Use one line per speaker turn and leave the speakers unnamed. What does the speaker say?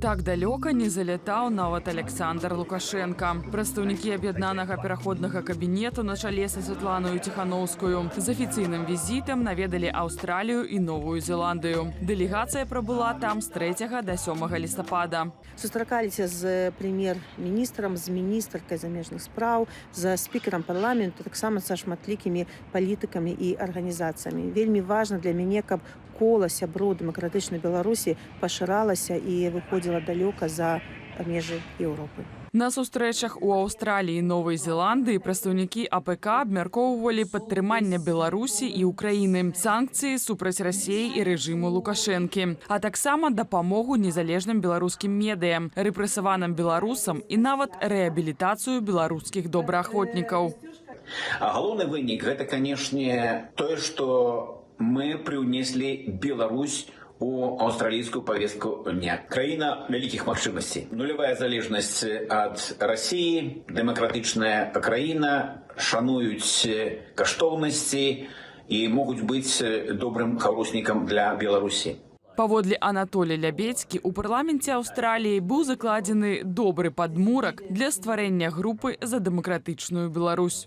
Так далёка не залятаў нават Аляксандр Лукашэнка. Прадстаўнікі Аб'яднанага пераходнага кабінету на чале са Святланаю Ціханоўскаю з афіцыйным візітам наведалі Аўстралію і Новую Зеландыю. Дэлегацыя прабыла там з 3 да 7 лістапада.
Сустракаліся з прэм'ер-міністрам, з міністркай замежных спраў, з спікерам парламенту, таксама са шматлікімі палітыкамі і арганізацыямі. Вельмі важна для мяне, каб кола сяброў дэмакратычнай Беларусі пашыралася і выходзіла далёка за межы Еўропы.
На сустрэчах у Аўстраліі і Новай Зеландыі прадстаўнікі АПК абмяркоўвалі падтрыманне Беларусі і Украіны, санкцыі супраць Расіі і рэжыму Лукашэнкі, а таксама дапамогу незалежным беларускім медыям, рэпрэсаваным беларусам і нават рэабілітацыю беларускіх добраахвотнікаў.
А галоўны вынік — гэта, канешне, тое, што мы прыўнеслі Беларусь у аўстралійскую павестку дня. Краіна вялікіх магчымасцей. Нулявая залежнасць ад Расіі, дэмакратычная краіна, шануюць каштоўнасці і могуць быць добрым хаўруснікам для Беларусі.
Паводле Анатоля Лябедзькі, у парламенце Аўстраліі быў закладзены добры падмурак для стварэння групы за дэмакратычную Беларусь.